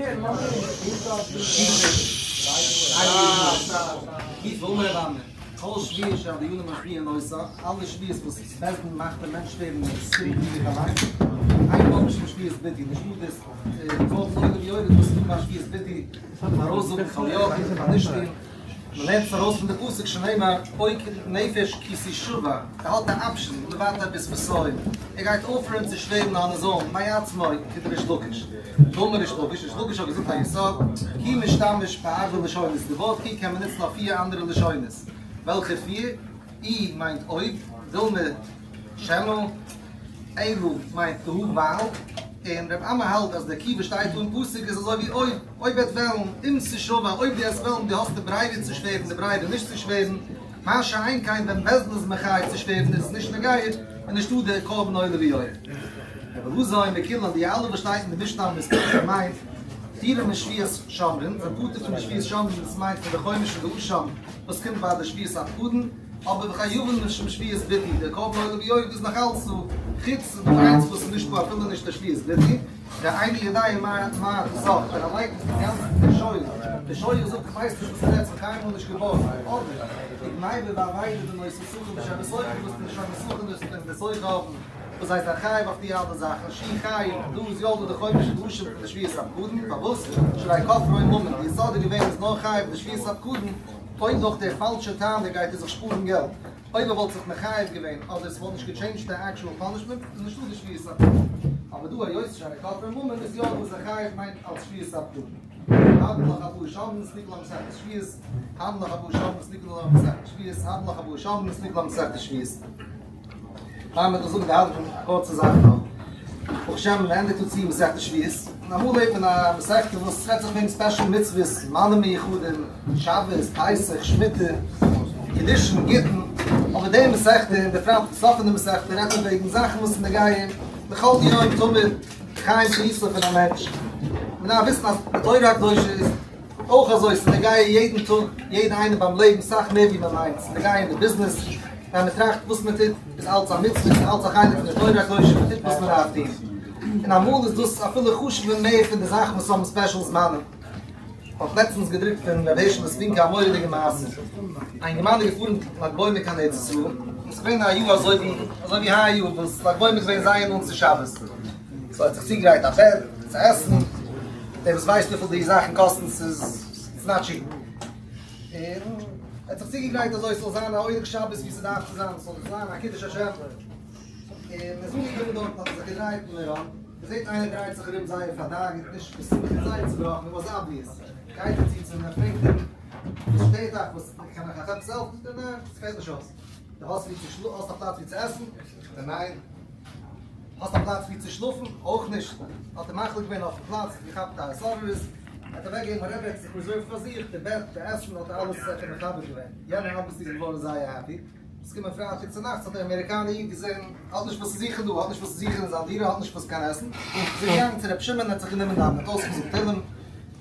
גופא אמר רב אמי, כל שבועה שהדיינים משביעין אותה, אלע שבועות וואס בית דין מאכט דעם מענטש שווערן און עס קומט פון זיך אליין, אין בו משום שבועת ביטוי, נישטא דאס קרבן עולה ויורד וואס איז דא ביי שבועת ביטוי, ארויסזאגן כל יכול פאר נישט טון. מען לערנט עס ארויס פון די פסוק שנאמר או נפש כי תשבע, ער האט א option לבטא בשפתיים, ער גייט אויפהערן צו שווערן on his own מעצמו כדריש לקיש, דאמר ריש לקיש, ריש לקיש האט געזאגט א יסוד, כי משתמש בארבע לשונות, די ווארט כי קען מען נוצן אויף פיר אנדערע לשונות, וועלכע פיר? אי מיינט אויב, דילמא שמא, אלא מיינט דהא ווייל, און רב אמי האלט אז די כי וואס שטייט דא אין פסוק איז אזוי ווי אויב. אויב וועט וועלן, אם תשבע, אויב דו וועסט וועלן, דו האסט די ברירה צו שווערן, די ברירה נישט צו שווערן, מה שאין כן ווען בית דין איז מחייב צו שווערן איז עס נישט נוגע און נישטא די קרבן עולה ויורד. רבי אלעזר אומר כולן, די אלע וואס שטייט אין די משנה האבן עס געמיינט פטורים משבועת שומרין, זענען פטור פון די שבועת שומרין דאס מיינט פון די חומש און די אשם וואס קומט ביי די שבועת הפקדון, אבער וחייבין משום שבועת ביטוי, די קרבן עולה ויורד איז נאך אלץ דא, חוץ דא איינס וואס איז נישטא אפילו נישט די שבועת ביטוי. דאינו יודע מה מה אתה זאגט, ווען ער לייקנט אינגאנצן די שויער, די שויער זאגט איך ווייס נישט וואס ער רעדט ס'האט קיינמאל נישט געבארגט, אדער די גניבה ואבידה דנושא שכר בשם וסוחר וואס די שומר שכר נישט און די סוחר האבן וואס זיי זענען חייב אויף די אלע זאכן שי חייב דא איז יא דא די חומש און דרושים פון די שבועת הפקדון פארוואס שהרי כופרו ממון די יסוד איז געווען איז נאר חייב די שבועת הפקדון אויב דורך די פאלשע טענה גייט ער זיך שפארן געלט. אויב ער וואלט זיך מחייב געווען אדער עס וואלט נישט געטשעינדזשט די actual punishment איז נישטא די שבועת הפקדון. אבער דא היות שהרי כופרו ממון איז יא דא זיך חייב מיינט אלס שבועת הפקדון. הדרן עלך הבא שומרין סניקל המסכת שבועות, הדרן עלך הבא שומרין סניקל המסכת שבועות, הדרן עלך הבא שומרין סניקל המסכת שבועות. פאר מען זאל זאגן די הדרן א קורצע זאך נאך. ברוך השם מען ענדיגט דא צו מסכת שבועות. און אמאל לערנט מען א מסכת וואס רעדט זיך וועגן special מצוות, זמנים מיוחדים, שבת, פסח, שמיטה, קידושין, גיטין, אבער די מסכתא, און בפרט די סוף פון די מסכתא, רעדט מען וועגן זאכן וואס איז נוגע בכל יום תמיד, חיים חיותו פון א מענטש. מען דארף וויסן אז די תורה הקדושה איז אויך אזוי, ס'איז נוגע יעדן טאג, יעדן איינעם ביים לעבן, סאך מער ווי מען מיינט, ס'איז נוגע אין די ביזנעס, ווען מען טראכט וואס מען טוט, איז אלץ א מצוה, ס'איז אלץ א חלק פון די תורה הקדושה, מען טוט וואס מען דארף טון. און אמאל איז דאס אפילו חשוב'ער מער פון די זאכן וואס האבן special זמנים. האט לעצטנס געדרוקט פון רבי הערשעלע ספינקא א מורא'דיגע מעשה. א אינגערמאן איז געפארן לג בעומר קיין ארץ ישראל, און ס'איז געווען א יאר אזוי ווי אזוי ווי היי יאר וואס לג בעומר איז געווען זייער נאנט צו שבת. so ער האט זיך צוגעגרייט א בעט צו עסן, דער וואס ווייסט וויפיל די זאכן קאסטן ס'איז not cheap. און ער האט זיך צוגעגרייט אזוי ס'זאל זיין א עונג שבת ווי ס'דארף צו זיין, ס'זאל זיין א קידוש השם. און מ'איז אנגעקומען דארטן האט ער זיך געדרייט אין מירון, מ'זעט איינער דרייט זיך ארום זייער פארדאגה'ט, נישט בשמחה, זייער צובראכן, it was obvious, גייט ער צו צו אים און פרעגט אים, וואס שטערט אייך, וואס, קען איך אייך עפעס העלפן? זאגט ער, ניין, עס פעלט נישט אויס, דו האסט וואו צו שלאפן, האסט א פלאץ וואו צו עסן? זאגט ער, ניין. האסט א פלאץ וואו צו שלאפן? אויך נישט. האט ער מחליט געווען אויפן פלאץ, געכאפט א התעוררות, ער האט אוועקגעגעבן א רבי האט זיך reserved פאר זיך, די בעט, די עסן, האט ער אלעס מכבד געווען, יענער obviously איז געווארן זייער happy. עס איז געקומען פרייטאג צו נאכטס האט דער אמעריקאנער איד געזען האט נישט וואס צו זוכן דא, האט נישט וואס צו זוכן אין זיין דירה, האט נישט וואס קיין עסן, איז ער געגאנגען צו רבי שמעון האט זיך גענומען דאווענען, האט אויסגעזאגט תהלים,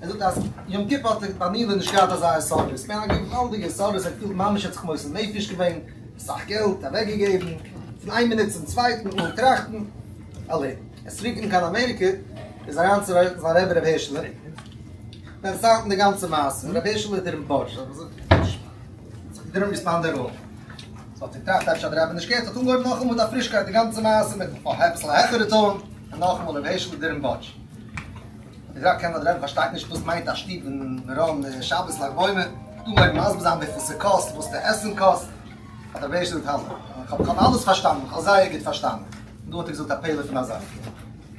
ער זאגט אז יום כיפור האט ער ביי נעילה נישט געהאט אזא התעוררות, עס איז געווען א געוואלדיגע התעוררות, ער האט געפילט ממש ער האט זיך מוסר נפש געווען, אסאך געלט אוועק געגעבן, פון איין מינוט צום צווייטן אן טראכטן, ער איז צוריק געקומען קיין אמעריקע, איז אריין צו זיין רבי רבי הערשעלע, און דערציילט אים די גאנצע מעשה, רבי הערשעלע האט אים באטשט, didn't respond at all. so האט זיך געטראכט אפשר האט דער רבי נישט געהערט, האט אנגעהויבן נאכאמאל מיט א פרישקייט די גאנצע מעשה מיט אביסל א העכערע טאן, און נאכאמאל רבי הערשל didn't budge. האט געטראכט קען זיין דער רבי פארשטייט נישט וואס מיינט א שטוב אין מירון שבת לג בעומר, האט אנגעהויבן מסביר זיין וויפיל ס'קאסט, וואס די עסן קאסט, האט רבי הערשל געזאגט האלא, איך האב אלעס פארשטאנען, איך האב זייער גוט פארשטאנען. און דא האט ער געזאגט א פלא פון א זאך.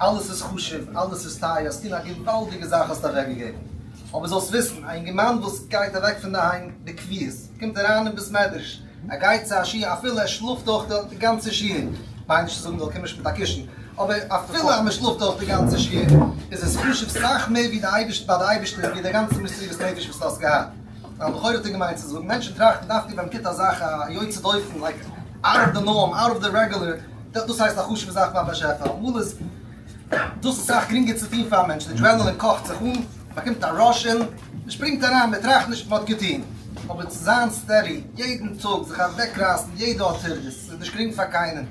אלעס איז חשוב, אלעס איז טייער, האסט געטון א געוואלדיגע זאך האסט אוועקגעגעבן, אבער זאלסט וויסן, א אינגערמאן וואס גייט אוועק פון דערהיים בקביעות, קומט אריין אין בית מדרש, ער גייט צו א שיעור, אפילו ער שלאפט דורך די גאנצע שיעור, מיין נישט צו זאגן מ'זאל קומען מיט א קישן, אבער אפילו אז מ'שלאפט דורך די גאנצע שיעור, איז עס חשוב סאך מער ווי די אייבערשטער, ביי די אייבערשטער, ווי די גאנצע מסירות נפש וואס דו האסט געהאט. ווייל לכאורה האט ער געמיינט צו זאגן, מענטשן טראכטן דווקא ווען מ'טוט א זאך א יוצא דופן, like out of the norm, out of the regular, דאס הייסט א חשוב'ע זאך ביים באשעפער, אמאל איז דאס אסאך גרינגער צו טון פאר א מענטש, די adrenaline קאכט זיך אן, באקומט א rush און מען שפרינגט אריין, מען טראכט נישט מען האט געטון. אבער צו זיין steady יעדן טאג, זיך אוועקרייסן יעדע הטרדה, ס'איז נישט גרינג פאר קיינעם.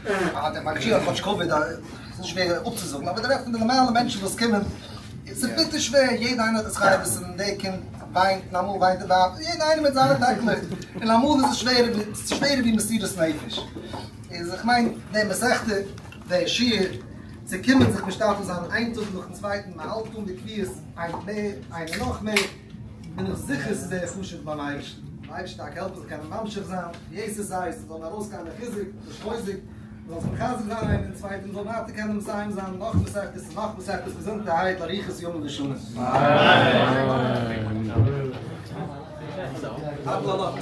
דער מגיד שיעור האט כאטש כבוד, ס'איז נישט שווער אפצוזאגן, אבער די רעדט פון די נארמאלע מענטשן וואס קומען. ס'איז ביטער שווער, יעדע איינער האט התחייבות און דער קינד וויינט און אמאל וויינט די ווייב, יעדע איינער מיט זיינע פעקלעך, און אמאל איז עס שווערער ווי שווערער ווי מסירות נפש. איז איך מיין די מסכתא, די שיעור, צו קומען זיך משתתף זיין איין טאג נאכן צווייטן, מען האלט אן די קביעות, איינער מער, איינער נאך מער, בין איך זיכער ס'איז זייער חשוב ביים אייבערשטן. דער אייבערשטער טאקע העלפן זיך קענען ממשיך זיין, יתר שאת, ס'זאל ארויסגיין די חיזוק, נישט חוזק. מ'זאל זיך מחזק זיין איינער דעם צווייטן, מ'זאל ווייטער קענען מסיים זיין נאך מסכתות און נאך מסכתות געזונטערהייט אריכות ימים ושנים. אמן.